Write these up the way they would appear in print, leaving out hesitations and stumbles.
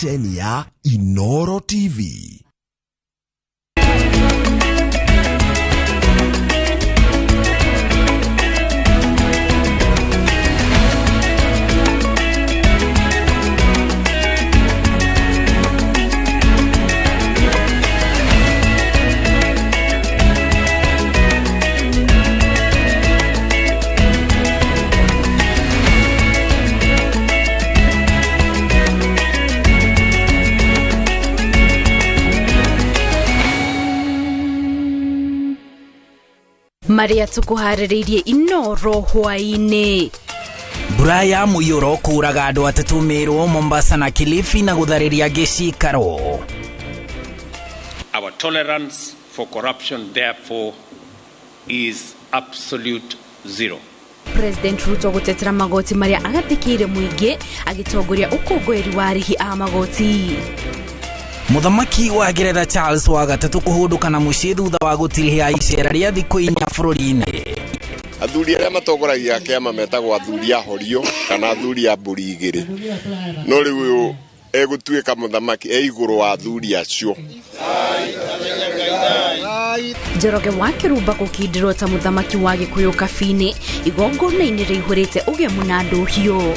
Ceceni ya Inoro TV. Maria tukuharĩrĩirie Inoro hwaĩ-inĩ. Mbura ya mũiyũro kũraga andũ atatũ Meru, Mombasa na Kilifi na gũtharĩria angĩ cikaro. Our tolerance for corruption therefore is absolute zero. President Ruto gũtetera magoti marĩa agathĩkĩire mũingĩ agĩtongoria ũkũngũĩri wa arĩhi a magoti. Mũthamaki wa Ngeretha Charles wa gatatũ kũhũndũka na mũciĩ thutha wa gũtirihia icera rĩa thikũ 4 bũrũri-inĩ. Athuri arĩa matongoragia kĩama metagwo athuri a horio kana athuri a mbũri igĩrĩ. No rĩu ũyũ egũtuĩka mũthamaki e igũrũ wa athuri acio. Njoroge wa Kĩrumba gũkindĩrwo ta mũthamaki wa Gĩkũyũ Kabini igongona-inĩ rĩihũrĩte ũgemu na ndũhiũ.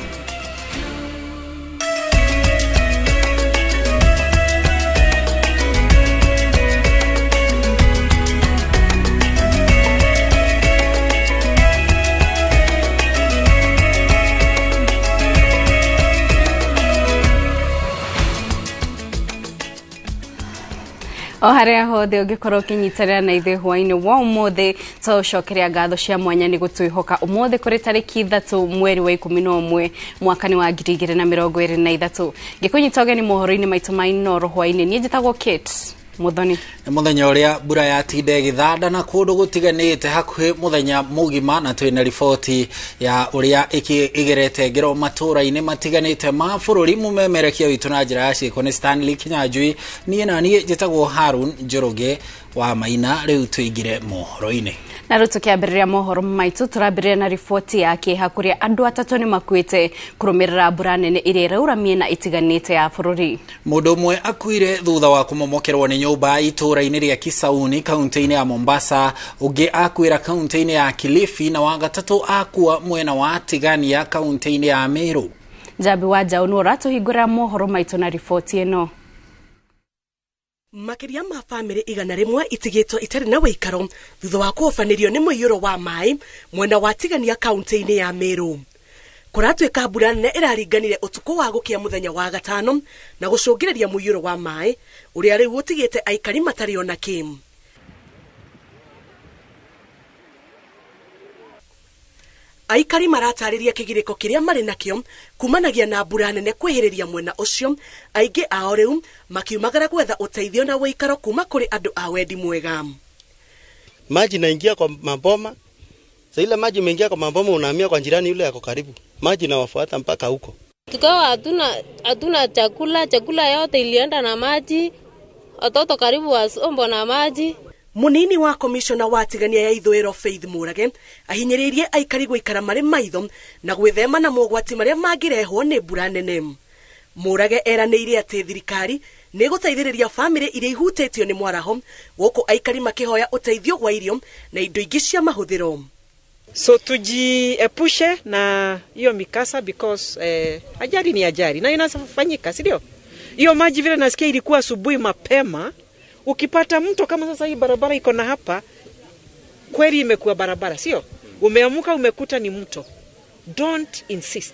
O harĩa hothe ũngĩkorwo ũkĩnyitanĩra na ithuĩ hwaĩ-inĩ wa ũmũthĩ, tũcokeria ngatho cia mwanya nĩ gũtwĩhoka ũmũthĩ kũrĩ tarĩki 3 mweri wa 11 mwaka-inĩ wa 2023. Ngĩkũnyita ũgeni mohoro-inĩ maitũ ma Inoro hwaĩ-inĩ, niĩ njĩtagwo Kate Muthoni. Nĩ mũthenya ũrĩa mbura yatinda ĩgĩthanda na kũndũ gũtiganĩte hakuhĩ mũthenya mũgima, na twĩna riboti ya ũrĩa ĩgerete ngero matũũra-inĩ matiganĩte ma bũrũri. Mũmemerekia witũ na njĩra ya ciĩko nĩ Stanley Kinyanjui, niĩ na niĩ njĩtagwo Harun Njoroge wa Maina. Rĩu tũingĩre mohoro-inĩ. Na rĩu tũkĩambĩrĩria mohoro maitũ, tũrambĩrĩria na riboti ya kĩeha kũrĩa andũ atatũ nĩ makuĩte kũrũmĩrĩra mbura nene ĩrĩa ĩraura mĩena ĩtiganĩte ya bũrũri. Mũndũ ũmwe akuire thutha wa kũmomokerwo nĩ nyũmba itũũra-inĩ rĩa Kisauni kaunti-inĩ ya Mombasa, ũngĩ akuĩra kaunti-inĩ ya Kilifi na wa gatatũ akua mwena wa Tigania kaunti-inĩ ya Meru. Njambi wa Njaũ nĩ ũratũhingũrĩra mohoro maitũ na riboti ĩno. Makĩria ma bamĩrĩ 100 itigĩtwo itarĩ na wĩikaro thutha wa kũhobanĩrio nĩ mũiyũro wa maĩ mwena wa Tigania kaunti-inĩ ya Meru. Kũratuĩka mbura nene ĩraringanire ũtukũ wa gũkĩa mũthenya wa gatano na gũcũngĩrĩria mũiyũro wa maĩ ũrĩa rĩu ũtigĩte aikari matarĩ ona kĩ. Aikari maratarĩria kĩgirĩko kĩrĩa marĩ nakĩo kumanagia na mbura nene kwĩhĩrĩria mwena ũcio, aingĩ ao rĩu makiumagara gwetha ũteithio na wĩikaro kuma kũrĩ andũ a wendi mwega. Maji inaingia kwa maboma. Sasa ile maji imeingia kwa maboma, unahamia kwa jirani yule yako karibu. Maji inawafuata mpaka huko. Tukawa hatuna chakula, chakula yote ilienda na maji. Watoto karibu wasombo na maji. Munini wa komishona wa Tigania ya ithũĩro Faith Mũrage ahinyĩrĩirie aikari gũikara marĩ maitho na gwĩthema na mogwati marĩa mangĩrehwo nĩ mbura nene. Mũrage eranĩire atĩ thirikari nĩ ĩgũteithĩrĩria bamĩrĩ iria ihutĩtio nĩ mwaraho, gũkũ aikari makĩhoya ũteithio wa irio na indo ingĩ cia mahũthĩro. So tujiepushe na hiyo mikasa because ajali ni ajali na inafanyika, si ndio? Hiyo maji vile nasikia ilikuwa asubuhi mapema. Ukipata mto kama sasa hii barabara iko na hapa, kweli imekuwa barabara, sio? Umeamuka umekuta ni mto. Don't insist.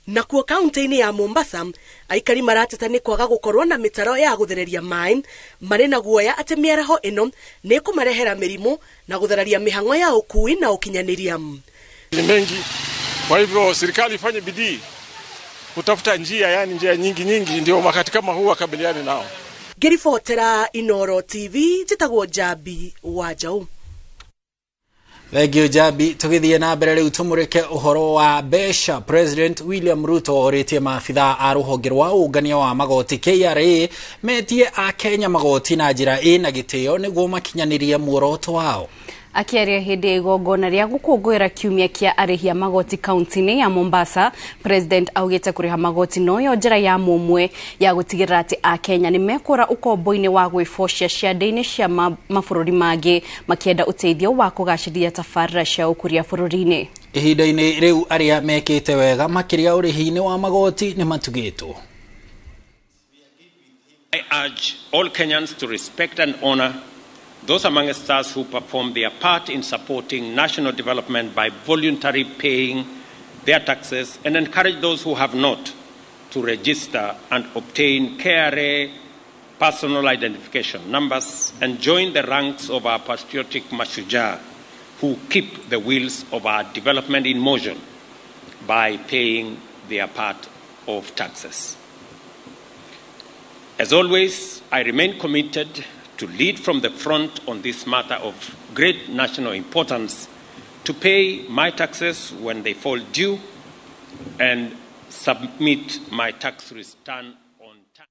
Na kuo kaunti-inĩ ya Mombasa, aikari marateta nĩ kwaga gũkorwo na mĩtaro ya gũthereria maĩ, marĩ na guoya atĩ mĩaraho ĩno nĩ ĩkũmarehera mĩrimũ na gũthararia mĩhang'o ya ũkui na ũkinyanĩria. Ni mengi, kwa hivyo serikali ifanye bidii kutafuta njia, yani njia nyingi nyingi, ndio wakati kama huu wakabiliane nao. Ngĩribotera Inoro TV, njĩtagwo Njambi wa Njaũ. Thank you Jabi. Tũgĩthiĩ na mbere rĩu tũmũrĩke ũhoro wa mbeca. President William Ruto orĩtie maabithaa a rũhonge rwa ũngania wa magoti KRA metie a Kenya magoti na njĩra ĩna gĩtĩo nĩguo makinyanĩrie muoroto wao. Akiaria hĩndĩ ya igongona rĩa gũkũngũĩra kiumia kĩa arĩhi a magoti kaunti-inĩ ya Mombasa, President augĩte kũrĩha magoti noyo njĩra ya mũmwe ya gũtigĩrĩra atĩ Akenya nĩ mekũra ũkombo-inĩ wa gwĩbocia ciande-inĩ cia mabũrũri mangĩ makĩenda ũteithio wa kũgacĩrithia tabarĩra cia ũkũria bũrũri-inĩ. Ihinda-inĩ rĩu arĩa mekĩte wega makĩria ũrĩhi-inĩ wa magoti nĩ matugĩtwo. I urge all Kenyans to respect and honor those amongst us who perform their part in supporting national development by voluntarily paying their taxes, and encourage those who have not to register and obtain KRA personal identification numbers and join the ranks of our patriotic mashujaa who keep the wheels of our development in motion by paying their part of taxes. As always, I remain committed to lead from the front on this matter of great national importance, to pay my taxes when they fall due and submit my tax return on time.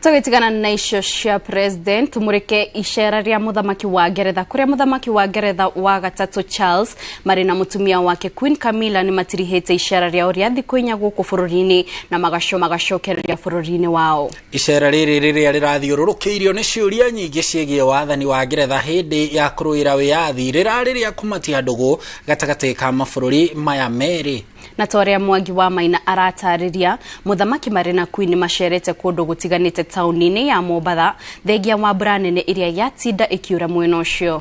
Tũgĩtigana na icio cia President, tumũrĩke icera rĩa mũthamaki wa Ngeretha kũrĩa mũthamaki wa Ngeretha wa gatatũ Charles marĩ na mũtumia wake Queen Camilla nĩ matirihĩte icera rĩao rĩa thikũ inya gũkũ bũrũri-inĩ na magacokereria bũrũri-inĩ wao. Icera rĩrĩ rĩrĩa rĩrathiũrũrũkĩirio nĩ ciũria nyingĩ ciĩgiĩ wathani wa Ngeretha hĩndĩ ya kũrũĩra wĩyathi rĩrarĩ rĩa kũmatia ndũgũ gatagatĩ ka mabũrũri maya merĩ. Na ta ũrĩa Mwangi wa Maina aratarĩria, mũthamaki marĩ na Queen nĩ macerete kũndũ gũtiganĩte taũni-inĩ ya Mombatha thengia wa mbura nene ĩrĩa yatinda ĩkiura mwena ũcio.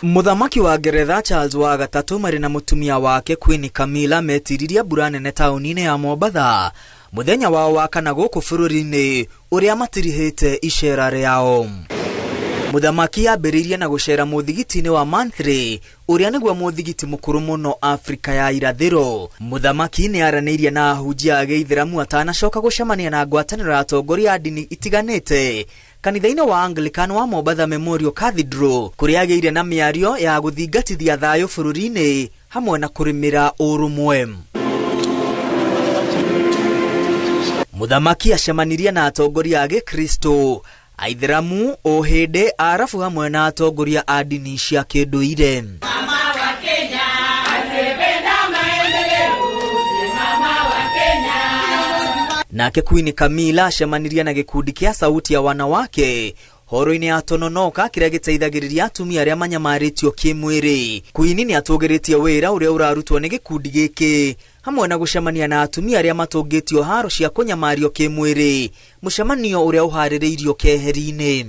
Mũthamaki wa Ngeretha Charles wa gatatũ marĩ na mũtumia wake Queen Camilla metiririe mbura nene taũni-inĩ ya Mombatha mũthenya wao wa kana gũkũ bũrũri-inĩ ũrĩa matirihĩte icera rĩao. Mũthamaki ambĩrĩirie na gũcera mũthigiti-inĩ wa Manthry ũrĩa nĩguo mũthigiti mũkũrũ mũno Afrika ya irathĩro. Mũthamaki nĩ aranĩirie na ahunjia a gĩithĩramu atanacoka gũcemania na ngwatanĩro ya atongoria a ndini itiganĩte kanitha-inĩ wa Anglican wa Mombatha Memorial Cathedral kũrĩa agĩire na mĩario ya gũthingatithia thayũ bũrũri-inĩ hamwe na kũrĩmĩra ũrũmwe. Mũthamaki acemanirie na atongoria a gĩkristo, aithĩramu, ũhĩndĩ, arabu hamwe na atongoria a ndini cia kĩndũire. Nake Queen Camilla acemanirie na gĩkundi kĩa Sauti ya Wanawake horo-inĩ ya Tononoka kĩrĩa gĩteithagĩrĩria atumia arĩa manyamarĩtio kĩmwĩrĩ. Queen nĩ atũgĩrĩtie wĩra ũrĩa ũrarutwo nĩ gĩkundi gĩkĩ hamwe na gũcemania na atumia arĩa matũngĩtio haro cia kũnyamario kĩmwĩrĩ, mũcemanio ũrĩa ũharĩrĩirio keheri-inĩ.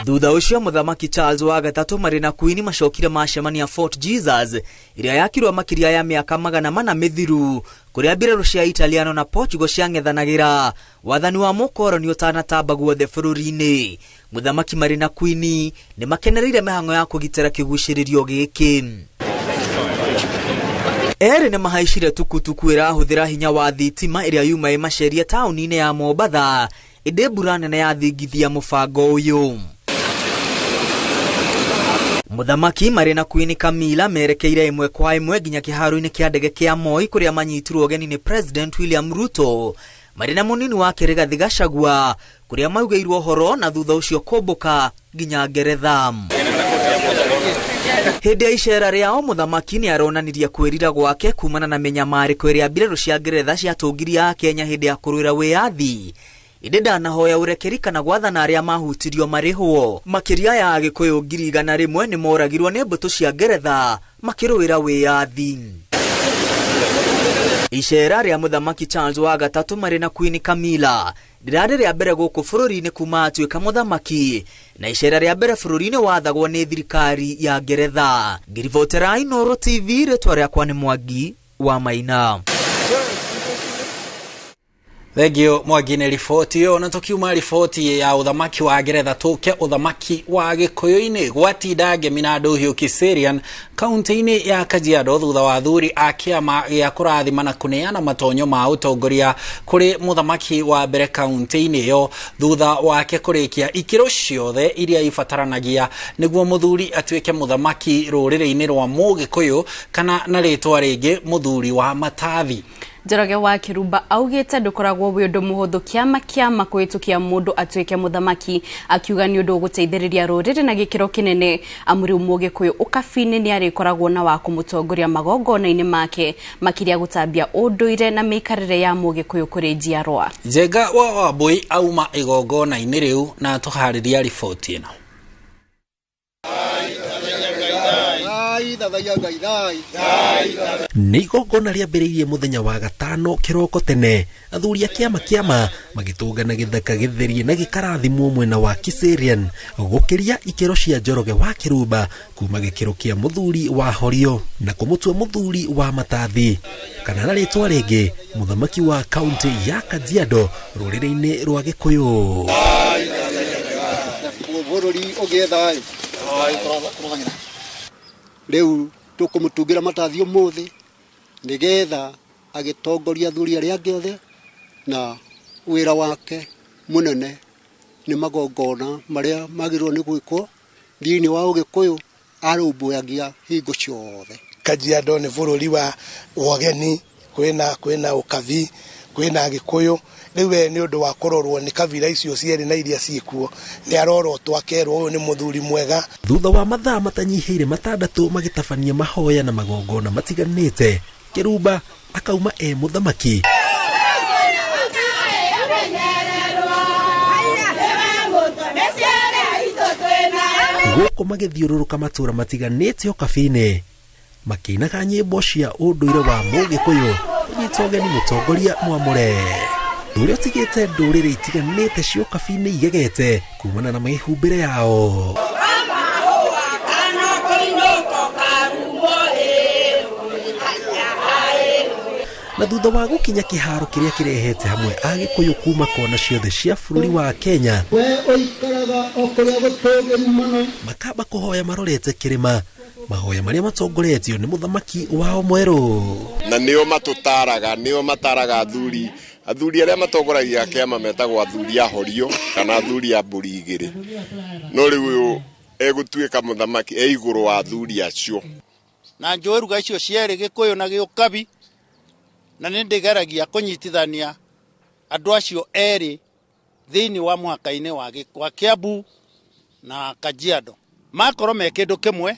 Thutha ũcio mũthamaki Charles wa gatatũ marĩ na Queen macokire macemania Fort Jesus ĩrĩa yakirwo makĩria ya mĩaka 400 mĩthiru kũrĩa mbirarũ cia Italiano na Portugal ciang'ethanagĩra wathani wa mũkoroni ũtanatamba guothe bũrũri-inĩ. Mũthamaki marĩ na Queen nĩ makenereire mĩhang'o ya kũgitĩra kĩgucĩrĩrio gĩkĩ. Erĩ nĩ mahaicire tukutuku ĩrahũthĩra hinya wa thitima ĩrĩa yuma ĩmacerie taũni-inĩ ya Mombatha ĩndĩ mbura nene yathingithia mũbango ũyũ. Mũthamaki marĩ na Queen Camilla merekeire ĩmwe kwa ĩmwe nginya kĩharo-inĩ kĩa ndege kĩa Moi kũrĩa manyitirwo ũgeni nĩ President William Ruto marĩ na mũnini wake Rigathi Gachagua kũrĩa maugĩirwo ũhoro na thutha ũcio kũmbũka nginya Ngeretha. Hĩndĩ ya icera rĩao mũthamaki nĩ aronanirie kwĩrira gwake kumana na mĩnyamarĩko ĩrĩa mbirarũ cia Ngeretha ciatũngirie Akenya hĩndĩ ya kũrũĩra wĩyathi ĩndĩ ndanahoya ũrekeri kana gwathana arĩa mahutirio marĩhwo. Makĩria ya Agĩkũyũ 100,000 nĩ moragirwo nĩ mbũtũ cia Ngeretha makĩrũĩra wĩyathi. Icera rĩa mũthamaki Charles wa gatatũ marĩ na Queen Camilla rĩrarĩ rĩa mbere gũkũ bũrũri-inĩ kuma atuĩka mũthamaki na icera rĩa mbere bũrũri-inĩ wathagwo nĩ thirikari ya Ngeretha. Ngĩribotera Inooro TV, rĩtwa rĩakwa nĩ Mwangi wa Maina. Thengio Mwangi nĩ riboti ĩyo. Na tũkiuma riboti ya ũthamaki wa Ngeretha tũke ũthamaki wa Gĩkũyũ-inĩ. Gwatinda ngemi na ndũhiũ Kiserian kaunti-inĩ ya Kajiado thutha wa athuri a kĩama gĩa kũrathima na kũneana matonyo ma ũtongoria kũrĩ mũthamaki wa mbere kaunti-inĩ ĩyo thutha wake kũrĩkia ikĩro ciothe iria ibataranagia nĩguo mũthuri atuĩke mũthamaki rũrĩrĩ-inĩ rwa Mũgĩkũyũ kana na rĩtwa rĩngĩ mũthuri wa matathi. Njoroge wa Kĩrumba augĩte ndũkoragwo wĩ ũndũ mũhũthũ kĩama kĩama kũhĩtũkia mũndũ atuĩke mũthamaki, akiuga nĩ ũndũ ũgũteithĩrĩria rũrĩrĩ na gĩkĩro kĩnene amu rĩu Mũgĩkũyũ ũkabi-inĩ nĩ arĩkoragwo na wa kũmũtongoria magongona-inĩ make makĩria gũtambia ũndũire na mĩikarĩre ya Mũgĩkũyũ kũrĩ njiarwa. Njenga wa Wambui auma igongona-inĩ rĩu na atũharĩria riboti ĩno. Nĩ igongona rĩambĩrĩirie mũthenya wa gatano kĩroko tene, athuri a kĩama kĩama magĩtũngana gĩthaka gĩtherie na gĩkarathimwo mwena wa Kiserian gũkĩria ikĩro cia Njoroge wa Kĩrumba kuma gĩkĩro kĩa mũthuri wa Horio na kũmũtua mũthuri wa Matathi kana na rĩtwa rĩngĩ mũthamaki wa kaunti ya Kajiado rũrĩrĩ-inĩ rwa Gĩkũyũ. Rĩu tũkũmũtungĩra matathi ũmũthĩ nĩgetha agĩtongoria athuri arĩa angĩ othe, na wĩra wake mũnene nĩ magongona marĩa magĩrĩirwo nĩ gwĩkwo thĩinĩ wa Ũgĩkũyũ arũmbũyagia hingo ciothe. Kajiado nĩ bũrũri wa wageni, kwĩna ũkabi, kwĩna Gĩkũyũ. Rĩu we nĩ ũndũ wa kũrorwo nĩ kabira icio cierĩ na iria ciĩkuo, nĩ arorotwo akerwo ũyũ nĩ mũthuri mwega. Thutha wa mathaa matanyihĩire 6 magĩtabania mahoya na magongona matiganĩte, Kĩrumba akauma e mũthamaki. Gũkũ magĩthiũrũrũka matũũra matiganĩte ũkabi-inĩ makĩinaga nyĩmbo cia ũndũire wa Mũgĩkũyũ kũnyita ũgeni mũtongoria mwamũre ũrĩa ũtigĩte ndũrĩrĩ itiganĩte cia ũkabi-inĩ igegete kumana na mĩhumbĩre yao. Na thutha wa gũkinya kĩharo kĩrĩa kĩrehete hamwe Agĩkũyũ kuma kona ciothe cia bũrũri wa Kenya, we ũikaraga o kũrĩa gũtũũgĩru mũno, makamba kũhoya marorete kĩrĩma, mahoya marĩa matongoretio nĩ mũthamaki wao mwerũ. Na nĩo matũtaraga, nĩo mataraga athuri arĩa matongoragia kĩama metagwo athuri a Horio kana athuri a mbũri igĩrĩ, no rĩu ũyũ egũtuĩka mũthamaki e igũrũ wa athuri acio. Na njũĩ ruga icio cierĩ, Gĩkũyũ na Gĩũkabi, na nĩ ndĩgeragia kũnyitithania andũ acio erĩ thĩinĩ wa mũhaka-inĩ wa Kiambu na Kajiado, makorwo me kĩndũ kĩmwe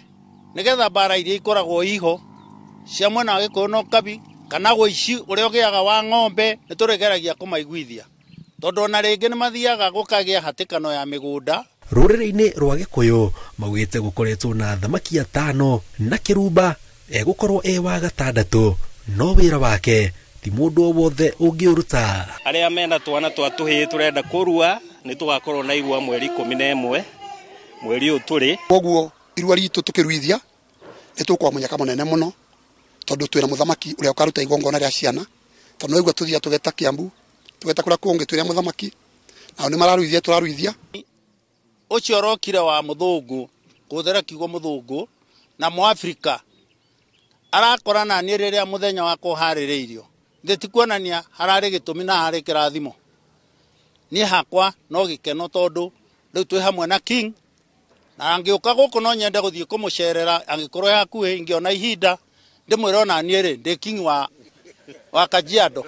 nĩgetha mbara iria ikoragwo iho cia mwena wa Gĩkũyũ na Ũkabi kana wũici ũrĩa ũgĩaga wa ng'ombe nĩ tũrĩgeragia kũmaiguithia, tondũ ona rĩngĩ nĩ mathiaga gũkagĩa hatĩkano ya mĩgũnda. Rũrĩrĩ-inĩ rwa Gĩkũyũ maugĩte gũkoretwo na athamaki 5 na Kĩrumba egũkorwo e wa 6, no wĩra wake ti mũndũ o wothe ũngĩũruta. Arĩa mena twana twa tũhĩĩ tũrenda kũrua nĩ tũgakorwo na irua mweri 11 mweri ũyũ tũrĩ. Koguo irua ritũ tũkĩruithia nĩ tũkwa mũnyaka mũnene mũno, tondũ twĩna mũthamaki ũrĩa ũkaruta igongona rĩa ciana, tondũ no igua tũthiaga tũgeta Kiambu, tũgeta kũrĩa kũngĩ twĩna mũthamaki, nao nĩ mararuithia tũraruithia. Ũcio ũrokire wa mũthũngũ, kũhũthĩra kiugo mũthũngũ na Mũafrika, arakora na niĩ rĩrĩa mũthenya wakwa ũharĩrĩirio, thĩ ti kuonania hararĩ gĩtũmi na harĩ kĩrathimo. Niĩ hakwa no gĩkeno tondũ rĩu twĩ hamwe na King, na angĩũka gũkũ no nyende gũthiĩ kũmũcerera angĩkorwo e hakuhĩ, ingĩona ihinda ndĩmwĩre ona niĩ rĩ ndĩ King wa Kajiado.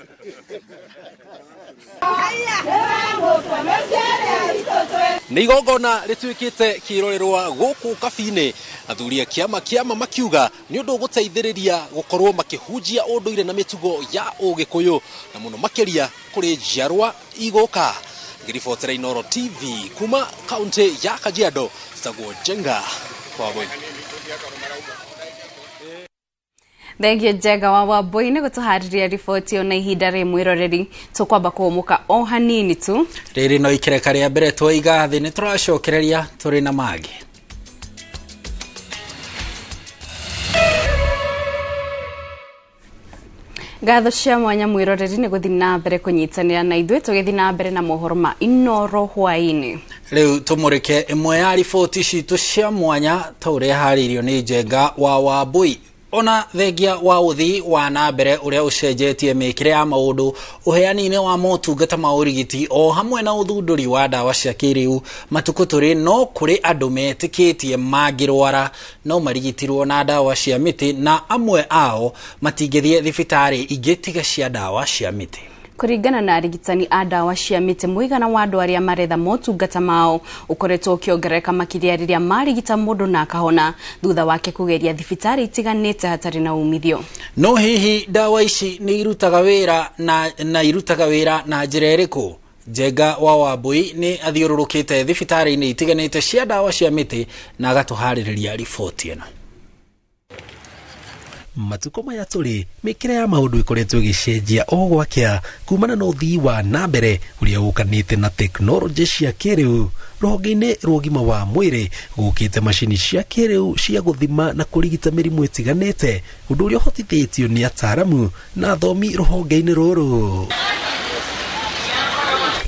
Nĩ igongona rĩtuĩkĩte kĩrorerwa gũkũ kabi-inĩ, athuri a kĩama kĩama makiuga nĩ ũndũ ũgũteithĩrĩria gũkorwo makĩhunjia ũndũire na mĩtugo ya Ũgĩkũyũ na mũno makĩria kũrĩ njiarwa igũka. Ngĩribotera Inooro TV kuma kaunti ya Kajiado, citagwo Njenga Wambui. Thengiũ Njenga wa Wambui nĩ gũtũharĩria riboti ĩyo na ihinda rĩ mwĩroreri tũkwamba kũhũmũka o hanini tu. Rĩrĩ no ikereka rĩa mbere twaiga thĩ, nĩ tũracokereria tũrĩ na mangĩ. Ngatho cia mwanya mwĩroreri nĩ gũthiĩ na mbere kũnyitanĩra na ithuĩ tũgĩthiĩ na mbere na mohoro ma Inooro hwaĩ-inĩ. Rĩu tũmũrĩke ĩmwe ya riboti citũ cia mwanya ta ũrĩa harĩirio nĩ Njenga wa Wambui. Ona thengia wa uthii wa na mbere uria ucenjetie mĩkĩre ya maũndũ ũheani-inĩ wa motungata ma ũrigiti o hamwe na ũthundũri wa ndawa cia kĩrĩu, matukũ tũrĩ no kũrĩ andũ metĩkĩtie mangĩrwara no marigitirwo na ndawa cia mĩtĩ, na amwe ao matingĩthiĩ thibitarĩ ingĩ tiga cia ndawa cia mĩtĩ. Kũringana na arigitani a ndawa cia mĩtĩ, mũigana wa andũ arĩa maretha motungata mao ũkoretwo ũkĩongerereka makĩria rĩrĩa marigita mũndũ na akahona thutha wake kũgeria thibitarĩ itiganĩte hatarĩ na umithio. No hihi ndawa ici nĩ irutaga wĩra na irutaga wĩra na njĩra ĩrĩkũ? Njenga wa Wambui nĩ athiũrũrũkĩte thibitarĩ-inĩ itiganĩte cia ndawa cia mĩtĩ na agatũharĩrĩria riboti ĩno. Matukũ maya tũrĩ, mĩkĩre ya maũndũ ĩkoretwo ĩgĩcenjia o gwakĩa kumana na ũthii wa na mbere ũrĩa ũkanĩte na tekinoronjĩ cia kĩrĩu. Rũhonge-inĩ rwa ũgima wa mwĩrĩ gũkĩte macini cia kĩrĩu cia gũthima na kũrigita mĩrimũ ĩtiganĩte, ũndũ ũrĩa ũhotithĩtio nĩ ataaramu na athomi rũhonge-inĩ rũrũ.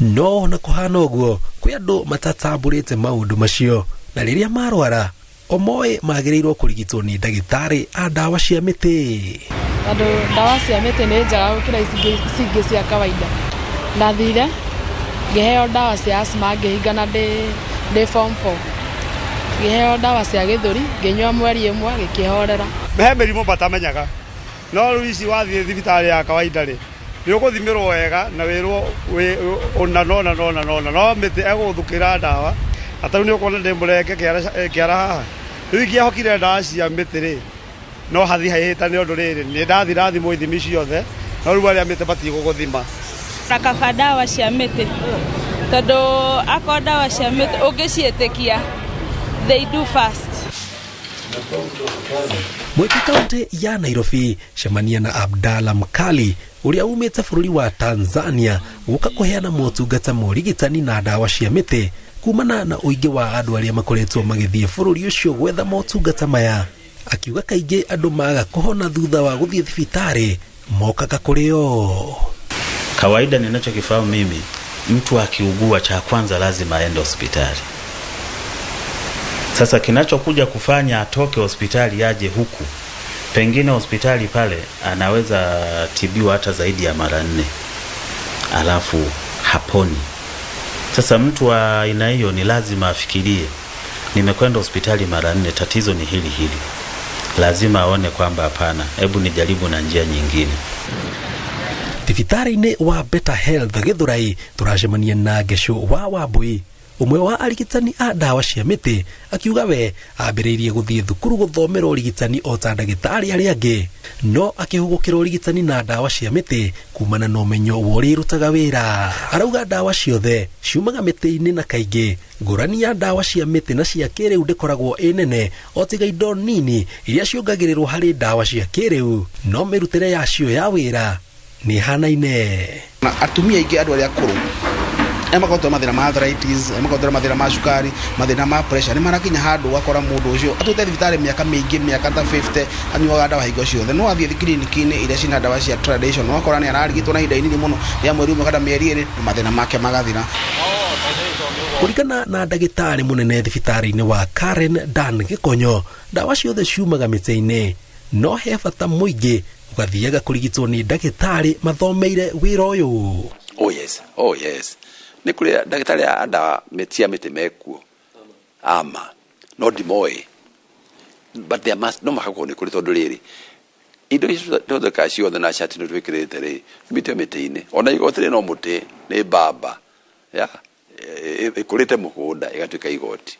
No ona kũhana ũguo, kwĩ andũ matatambũrĩte maũndũ macio, na rĩrĩa marwara omoĩ magĩrĩirwo kũrigitwo nĩ ndagĩtarĩ a ndawa cia mĩtĩ. Tondũ ndawa cia mĩtĩ nĩ njega gũkĩra ici ingĩ cia kawaida. Ndathire ngĩheo ndawa cia asthma ngĩhingana ndĩ form 4. Ngĩheo ndawa cia gĩthũri ngĩnyua mweri ĩmwe gĩkĩhorera. He mĩrimũ matamenyaga, no rĩu ici wathiĩ thibitarĩ ya kawaida rĩ, nĩ ũgũthimĩrwo wega na wĩrwo ũna nona nona nona, no mĩtĩ ĩgũgũthukĩra ndawa. Ata rĩu nĩ ũkuona ndĩ mũrenge kĩara haha. Rĩu ingĩahokire ndawa cia mĩtĩ rĩ, no hathi haihĩte nĩ ũndũ rĩrĩ, nĩ ndathi ndathimwo ithimi ciothe, no rĩu arĩa mĩtĩ matigũgũthima. Na kaba ndawa cia mĩtĩ, tondũ akorwo ndawa cia mĩtĩ ũngĩciĩtĩkia, they do fast. Mwĩki kaunti ya Nairobi, cemania na Abdalla Mkali ũrĩa umĩte bũrũri wa Tanzania gũka kũheana motungata ma ũrigitani na ndawa cia mĩtĩ kumana na ũingĩ wa andũ arĩa makoretwo magĩthiĩ bũrũri ũcio gwetha motungata maya. Akiuga kaingĩ andũ maga kũhona thutha wa gũthiĩ thibitarĩ mokaga kũrĩ o. Kawaida ninachokifahamu mimi, mtu akiugua cha kwanza lazima aende hospitali. Sasa kinachokuja kufanya atoke hospitali aje huku, pengine hospitali pale anaweza tibiwa hata zaidi ya mara 4, alafu haponi. Sasa mtu wa aina hiyo ni lazima afikirie, nimekwenda hospitali mara 4, tatizo ni hili hili. Lazima aone kwamba hapana, hebu nijaribu na njia nyingine. Thibitarĩ-inĩ wa Better Health Githurai tũracemania na Ngesho wa Wambui, ũmwe wa arigitani a ndawa cia mĩtĩ, akiuga we ambĩrĩirie gũthiĩ thukuru gũthomera ũrigitani o ta ndagĩtarĩ arĩa angĩ, no akĩhũgũkĩra ũrigitani na ndawa cia mĩtĩ kumana na ũmenyo wa ũrĩa irutaga wĩra. Arauga ndawa ciothe ciumaga mĩtĩ-inĩ na kaingĩ ngũrani ya ndawa cia mĩtĩ na cia kĩrĩu ndĩkoragwo ĩ nene o tiga indo nini iria ciongagĩrĩrwo harĩ ndawa cia kĩrĩu, no mĩrutĩre yacio ya wĩra nĩ ĩhanaine. Na atumia aingĩ andũ arĩa akũrũ makoretwo mathĩna ma arthritis, makoretwo mathĩna ma cukari, mathĩna ma pressure, nĩ marakinya handũ ũgakora mũndũ ũcio atũte thibitarĩ mĩaka mĩingĩ, mĩaka ta 50, anyuaga ndawa hingo ciothe. No athiĩ kiriniki-inĩ iria cina ndawa cia tradition, ũgakora nĩ ararigitwo na ihinda inini mũno rĩa mweri ũmwe kana mĩeri 2, na mathĩna make magathira. Kũringana na ndagĩtarĩ mũnene thibitarĩ-inĩ wa Karen Dan Gĩkonyo, ndawa ciothe ciumaga mĩtĩ-inĩ, no he bata mũingĩ ũgathiaga kũrigitwo nĩ ndagĩtarĩ mathomeire wĩra ũyũ. Oh yes, oh yes. Nĩ kũrĩ ndagĩtarĩ a ndawa cia mĩtĩ mekuo ama no ndimoĩ, but there must no mũhaka nĩ kũrĩ, tondũ rĩrĩ indo ici tũthondekaga ciothe na cati nĩ twĩkĩrĩte rĩ ciumĩte mĩtĩ-inĩ. Ona igoti rĩ no mũtĩ nĩ mbamba ya ĩkũrĩte mũgũnda ĩgatuĩka igoti.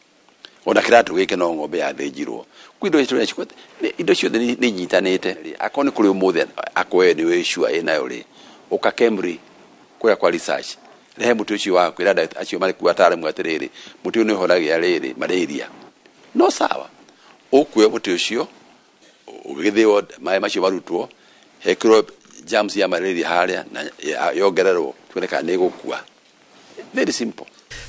Ona kĩratũ gĩkĩ no ng'ombe yathĩnjirwo. Kwĩ indo ici indo ciothe nĩ inyitanĩte. Akorwo nĩ kũrĩ ũmũthĩ akorwo nĩ wĩ sure ĩnayo rĩ, ũka Kemri kũrĩa kwa research, rehe mũtĩ ũcio waku, ĩra ndagĩtarĩ acio marĩ kuo ataaramu atĩrĩrĩ, mũtĩ ũyũ nĩ ũhonagia rĩrĩ malaria. No sawa, ũkuoya mũtĩ ũcio ũgĩthĩo maĩ macio marutwo, hekĩrwo germs ya malaria harĩa na yongererwo tuone kana nĩ ĩgũkua. Very simple.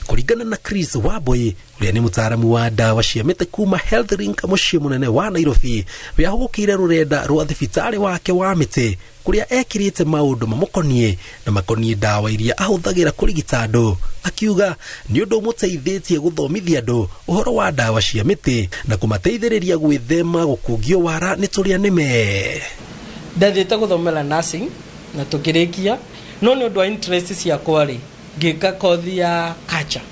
Kũringana na Chris Wambui ũrĩa nĩ mũtaaramu wa ndawa cia mĩtĩ kuma Health Link mũciĩ mũnene wa Nairobi, we ahũgũkĩire rũrenda rwa thibitarĩ wake wa mĩtĩ kũrĩa ekĩrĩte maũndũ mamũkoniĩ na makoniĩ ndawa iria ahũthagĩra kũrigita andũ, akiuga nĩ ũndũ ũmũteithĩtie gũthomithia andũ ũhoro wa ndawa cia mĩtĩ na kũmateithĩrĩria gwĩthema gũkungio wara nĩ tũrĩa nĩme. Ndathiĩte gũthomera nursing na tũkĩrĩkia, no nĩ ũndũ wa interest ciakwa rĩ, ngĩka kothi ya culture.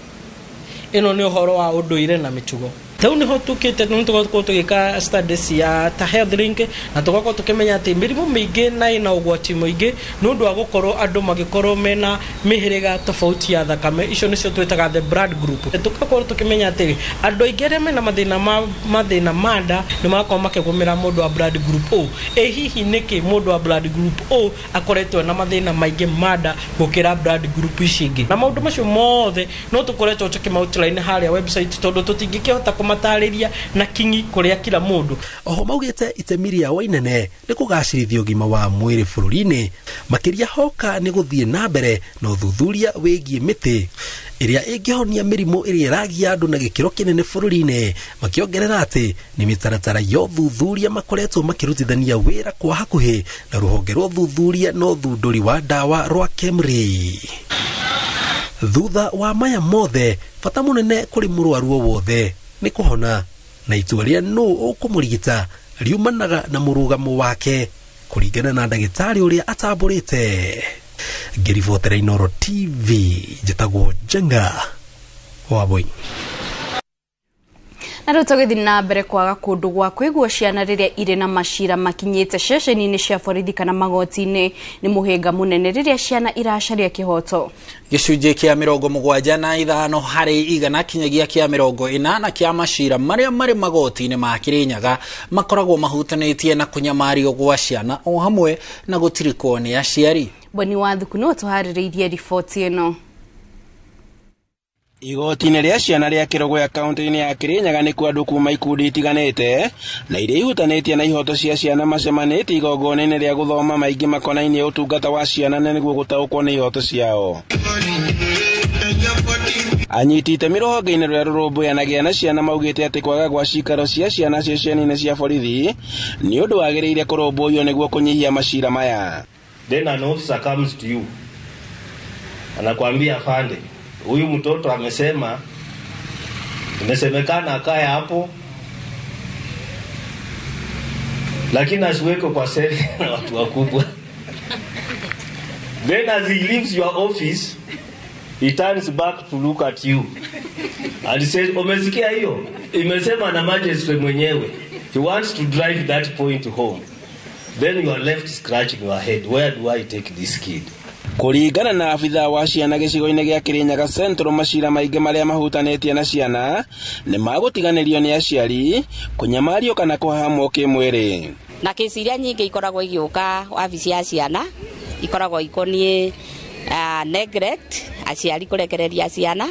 Ĩno nĩ ũhoro wa ũndũire na mĩtugo. Tau nĩho tũkĩte nĩ tũgakorwo tũgĩka studies ya ta Health Link na tũgakorwo tũkĩmenya atĩ mĩrimũ mĩingĩ na ĩna ũgwati mũingĩ nĩ ũndũ wa gũkorwo andũ magĩkorwo mena mĩhĩrĩga tofauti ya thakame, icio nĩcio twĩtaga the blood group. Tũgakorwo tũkĩmenya atĩ andũ aingĩ arĩa mena mathĩna ma nda nĩ magakorwo makĩgũmĩra mũndũ wa blood group O. Ĩ hihi nĩkĩ mũndũ wa blood group O akoretwo na mathĩna maingĩ ma nda gũkĩra blood group ici ingĩ? Na maũndũ macio mothe no tũkoretwo tũkĩma-outline harĩa website tondũ tũtingĩkĩhota kũmatarĩria na kinyi kũrĩa kila mũndũ. Oho maugĩte itemi rĩao inene nĩ kũgacĩrithia ũgima wa mwĩrĩ bũrũri-inĩ, makĩria hoka nĩ gũthiĩ na mbere na ũthuthuria wĩgiĩ mĩtĩ ĩrĩa ĩngĩhonia mĩrimũ ĩrĩa ĩragia andũ na gĩkĩro kĩnene bũrũri-inĩ, makĩongerera atĩ nĩ mĩtaratara ya ũthuthuria makoretwo makĩrutithania wĩra kwa hakuhĩ na rũhonge rwa ũthuthuria na ũthundũri wa ndawa rwa KEMRI. Thutha wa maya mothe, bata mũnene kũrĩ mũrwaru o wothe nĩ kũhona, na itua rĩa nũ ũkũmũrigita riumanaga na mũrũgamo wake kũringana na ndagĩtarĩ ũrĩa atambũrĩte. Ngĩribotera Inooro TV, njĩtagwo Njenga Wambui. Na rĩu tũgĩthiĩ na mbere kwaga kũndũ gwa kũigwo ciana rĩrĩa irĩ na macira makinyĩte ceceni-inĩ cia borithi kana magoti-inĩ nĩ mũhĩnga mũnene rĩrĩa ciana iracaria kĩhoto. Gĩcunjĩ kĩa 75 harĩ 100 kinyagia kĩa 40 kĩa macira marĩa marĩ magoti-inĩ ma Kĩrĩnyaga makoragwo mahutanĩtie na kũnyamario gwa ciana o hamwe na gũtirikwo nĩ aciari. Boni wa Thuku no tũharĩrĩirie riboti ĩno. Igoti-inĩ rĩa ciana rĩa Kĩrũgũya kaunti-inĩ ya Kĩrĩnyaga nĩkuo andũ kuma ikundi itiganĩte na iria ihutanĩtie na ihoto cia ciana macemanĩtie igongona-inĩ rĩa gũthoma maingĩ makonainie ũtungata wa ciana na nĩguo gũtaũkwo nĩ ihoto ciao. Anyiti itemi rũhonge-inĩ rũrĩa rũrũmbũyanagia na ciana maugĩte atĩ kwaga gwa cikaro cia ciana ceceni-inĩ cia borithi nĩ ũndũ wagĩrĩire kũrũmbũiyo nĩguo kũnyihia macira maya. Then an officer comes to you anakuambia, afande, huyu mtoto amesema, imesemekana akae hapo lakini asiwekwe kwa seli na watu wakubwa. Then as he leaves your office, he turns back to look at you and says, umesikia hiyo? Imesema na magistrate mwenyewe. He wants to drive that point home. Then you are left scratching your head. Where do I take this kid? Kũringana na abithaa wa ciana gĩcigo-inĩ gĩa Kĩrĩnyaga Central, macira maingĩ marĩa mahutanĩtie na ciana nĩ magũtiganĩrio nĩ aciari, kũnyamario kana kũhahamwo kĩmwĩrĩ. Na kesi iria nyingĩ ikoragwo igĩũka wabici ya ciana ikoragwo ikoniĩ neglect, aciari kũrekereria ciana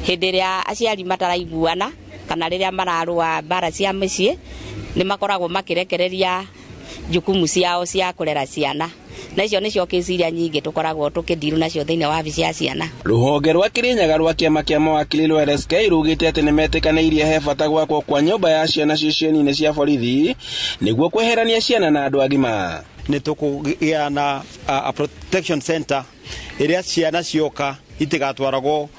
hĩndĩ ĩrĩa aciari mataraiguana kana rĩrĩa mararũa mbara cia mĩciĩ nĩ makoragwo makĩrekereria jukumu ciao cia kũrera ciana, na icio nĩcio kesi iria nyingĩ tũkoragwo tũkĩndiru nacio thĩinĩ wa wabici ya ciana. Rũhonge rwa Kĩrĩnyaga rwa kĩama kĩa mawakili rwa LSK rugĩte atĩ nĩmetĩkanĩirie he bata gwakwo kwa nyũmba ya ciana ceceni-inĩ cia borithi nĩguo kweherania ciana na andũ agima. Nĩ tũkũgĩa na a protection center ĩrĩa ciana cioka itigatwaragwo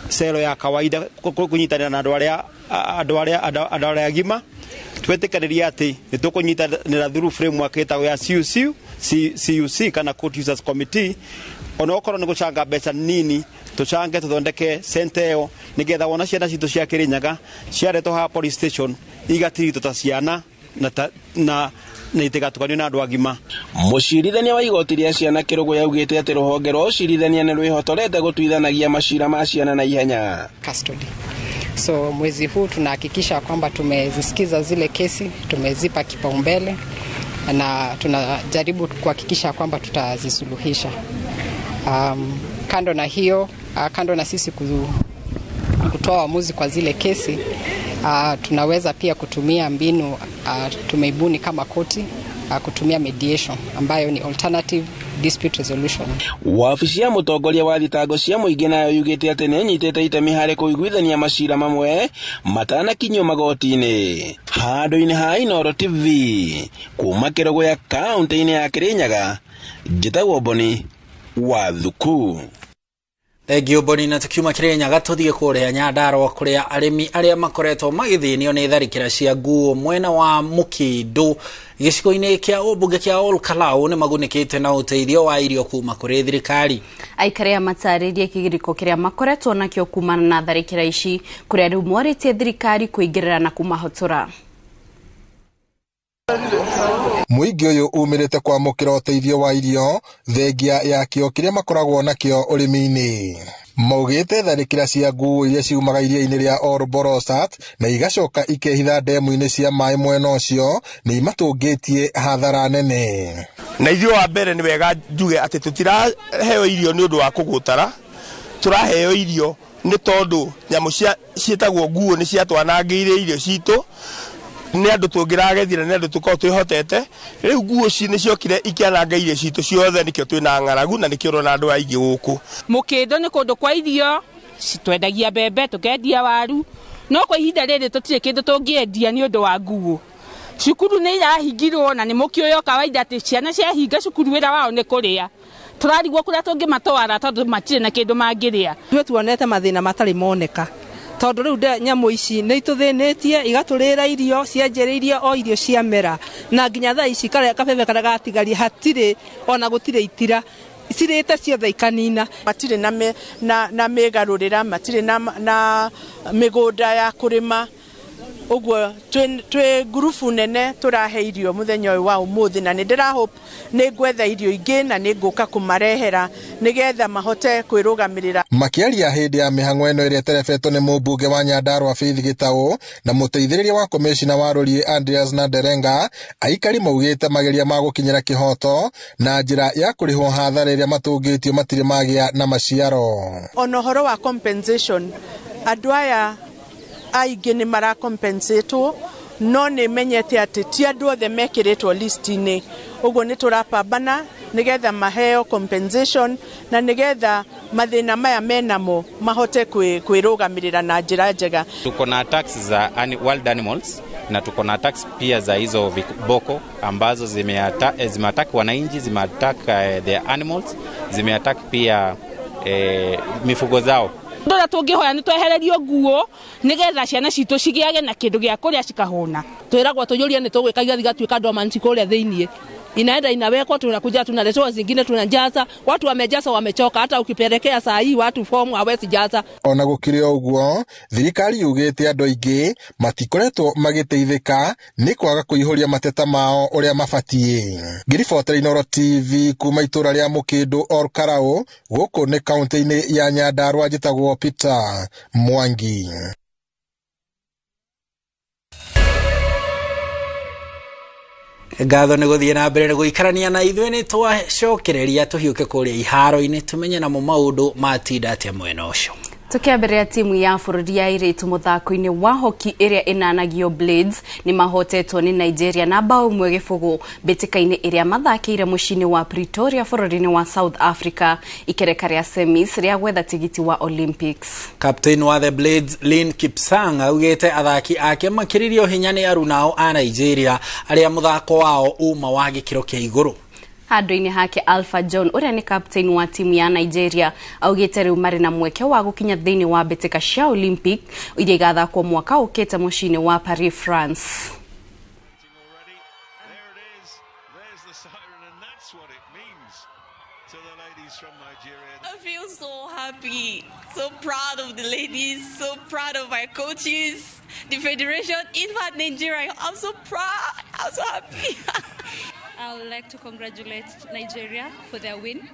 cero ya kawaida kũnyitanĩra na andũ arĩa agima. Twetĩkanĩria atĩ nĩ tũkũnyitanĩra through framework ĩtagwo ya CUC kana Court Users Committee, onokorwo nĩ gũcanga mbeca nini tũcange tũthondeke center ĩyo nĩgetha wona ciana citũ cia Kĩrĩnyaga ciaretwo haha police station igatiritwo ta ciana na itigatukanio na andũ agima. Mũcirithania wa igoti rĩa ciana Kĩrũgũya augĩte atĩ rũhonge rwa ũcirithania nĩ rwĩhotorete gũtuithanagia macira ma ciana na ihenya. Custody. So mwezi huu tunahakikisha kwamba tumezisikiza zile kesi, tumezipa kipaumbele na tunajaribu kuhakikisha kwamba tutazisuluhisha. Kando na hiyo, kando na sisi kutoa uamuzi kwa zile kesi, tunaweza pia kutumia mbinu tumeibuni kama koti, kutumia mediation ambayo ni alternative dispute resolution. Wabici ya mũtongoria wa thitango cia mũingĩ nayo yugĩte atĩ nĩ ĩnyitĩte itemi harĩ kũiguithania macira mamwe matanakinyio magoti-inĩ. Handũ-inĩ ha Inooro TV kuma Kĩrũgũya kaũntĩ-inĩ ya Kĩrĩnyaga, njĩtagwo Boni wa Thuku. Thengiũ Boni, na tukiuma Kĩrĩnyaga tũthiĩ kũrĩa Nyandarũa kũrĩa arĩmi arĩa makoretwo magĩthĩnio nĩ tharĩkĩra cia nguo mwena wa Mũkĩndũ gĩcigo-inĩ kĩa ũmbunge kĩa Ol Kalou nĩ magunĩkĩte na ũteithio wa irio kuma kũrĩ thirikari. Aikari aya matarĩrie kĩgirĩko kĩrĩa makoretwo nakĩo kumana na tharĩkĩra ici, kũrĩa rĩu morĩtie thirikari kũingĩrĩra na kũmahotora. Mũingĩ ũyũ umĩrĩte kwamũkĩra ũteithio wa irio thengia ya kĩo kĩrĩa makoragwo nakĩo ũrĩmi-inĩ. Maugĩte tharĩkĩra cia nguo iria ciumaga iria-inĩ rĩa Ol Borosat na igacoka ikehitha ndemu-inĩ cia maĩ mwena ũcio nĩ imatũngĩtie hathara nene. Na ithuĩ wa mbere nĩ wega njuge atĩ tũtiraheo irio nĩ ũndũ wa kũgũtara, tũraheo irio nĩ tondũ nyamũ ciĩtagwo nguo nĩ ciatwanangĩire irio citũ, nĩ andũ tũngĩragethire, nĩ andũ tũkorwo twĩhotete. Rĩu nguo ci nĩ ciokire ikĩananga irio citũ ciothe, nĩkĩo twĩna ng'aragu na nĩkĩo ũrona andũ aingĩ gũkũ. Mũkĩndũ nĩ kũndũ kwa irio, twendagia mbembe, tũkendia waru, no kwa ihinda rĩrĩ tũtirĩ kĩndũ tũngĩendia nĩ ũndũ wa nguo. Cukuru nĩ irahingirwo na nĩ mũkĩũĩ o kawaida atĩ ciana ciahinga cukuru wĩra wao nĩ kũrĩa. Tũrarigwo kũrĩa tũngĩmatwara tondũ matirĩ na kĩndũ mangĩrĩa. Ithuĩ tuonete mathĩna matarĩ moneka, tondũ rĩu nyamũ ici nĩ itũthĩnĩtie, igatũrĩra irio, cianjĩrĩirie o irio ciamera, na nginya thaa ici kabebe karĩa gatigaria hatirĩ ona gũtirĩ itira, cirĩte ciothe ikanina. Matirĩ na mĩgarũrĩra, matirĩ na mĩgũnda ya kũrĩma. Ũguo twĩ ngurubu nene tũrahe irio mũthenya ũyũ wa ũmũthĩ, na nĩ ndĩra hope nĩ ngwetha irio ingĩ na nĩ ngũka kũmarehera nĩgetha mahote kwĩrũgamĩrĩra. Makĩaria hĩndĩ ya mĩhang'o ĩno ĩrĩa ĩterebetwo nĩ mũmbunge wa Nyandarũa Faith Gĩtaũ na mũteithĩrĩria wa komĩcina wa Rũriĩ Andreas Nanderenga, aikari maugĩte mageria ma gũkinyĩra kĩhoto na njĩra ya kũrĩhwo hathara ĩrĩa matũngĩtio matirĩ magĩa na maciaro. Ona ũhoro wa compensation, andũ aya aingĩ nĩ marakompensatwo, no nĩ menyete atĩ ti andũ othe mekĩrĩtwo list-inĩ. Ũguo nĩ tũrapambana nĩgetha maheo compensation na nĩgetha mathĩna maya menamo mahote kwĩrũgamĩrĩra na njĩra njega. Tuko na attacks za wild animals na tuko na attacks pia za hizo viboko ambazo zimeattack wananchi, zimeattack their animals, zimeattack pia mifugo zao. Ndora tũngĩhoya nĩ twehererio nguo nĩgetha ciana citũ cigĩage na kĩndũ gĩa kũrĩa cikahũna. Twĩragwo tũiyũrie nĩ tũgwĩka igathi gatuĩka dormant kũrĩa thĩiniĩ, inaenda inawekwa, tunakuja tunaletewa zingine tunajaza. Watu wamejaza wamechoka, hata ukipelekea saa hii watu fomu hawezi jaza. Ona gũkĩrĩ o ũguo, thirikari yugĩte andũ aingĩ matikoretwo magĩteithĩka nĩ kwaga kũihũria mateta mao ũrĩa mabatiĩ. Ngĩribotera Inooro TV kuma itũra rĩa Mũkĩndũ Ol Kalou, gũkũ nĩ kaũntĩ-inĩ ya Nyandarũa, njĩtagwo Peter Mwangi. Ngatho nĩ gũthiĩ na mbere nĩ gũikarania na ithuĩ, nĩ twacokereria tũhiũke kũrĩa iharo-inĩ tũmenye namo maũndũ matinda atĩa mwena ũcio. Tukiambĩrĩria timu ya bũrũri ya airĩtu mũthako-inĩ wa hockey ĩrĩa ĩnanagio Blades nĩ mahotetwo nĩ Nigeria na bao 1-0 mbĩtĩka-inĩ ĩrĩa mathakĩire mũciĩ-inĩ wa Pretoria bũrũri-inĩ wa South Africa ikereka rĩa semis rĩa gwetha tigiti wa Olympics. Captain wa the Blades Lynn Kipsang augĩte athaki ake makĩrĩrio hinya nĩ arunao a Nigeria arĩa mũthako wao uma wa gĩkĩro kĩa igũrũ. Handũ-inĩ hake Alpha John ũrĩa nĩ captain wa timu ya Nigeria augĩte rĩu marĩ na mweke wa gũkinya thĩinĩ wa mbĩtĩka cia Olympic iria igathakwo mwaka ũkĩte mũciĩ-inĩ wa Paris, France. I feel so happy, so proud of the ladies, so proud of my coaches, the federation, in fact Nigeria. I'm so proud, I'm so happy. I would like to congratulate Nigeria for their win.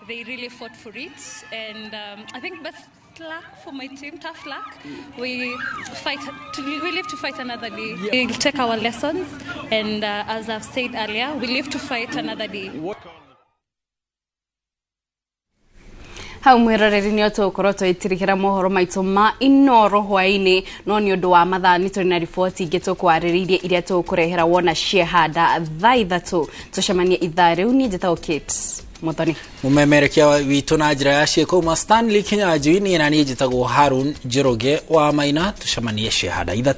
They really fought for it, and I think best luck for my team, tough luck. We live to fight another day. We'll take our lessons, and as I've said earlier, we live to fight another day. Hau mwiroreri nĩ tũgũkorwo tũgĩtirihĩra mohoro maitũ ma Inoro hwaĩ-inĩ, no nĩ ũndũ wa mathaa nĩ tũrĩ na riboti ingĩ tũkwarĩrĩirie iria tũgũkũrehera wona ciehanda thaa 3. Tũcemanie ithaa rĩu. Niĩ njĩtagwo Kate Muthoni. Mumemerekia witũ na njĩra ya ciĩko uma Stanley Kinyanjui, niĩ na niĩ njĩtagwo Harun Njoroge wa Maina. Tũcemanie ciehanda 3.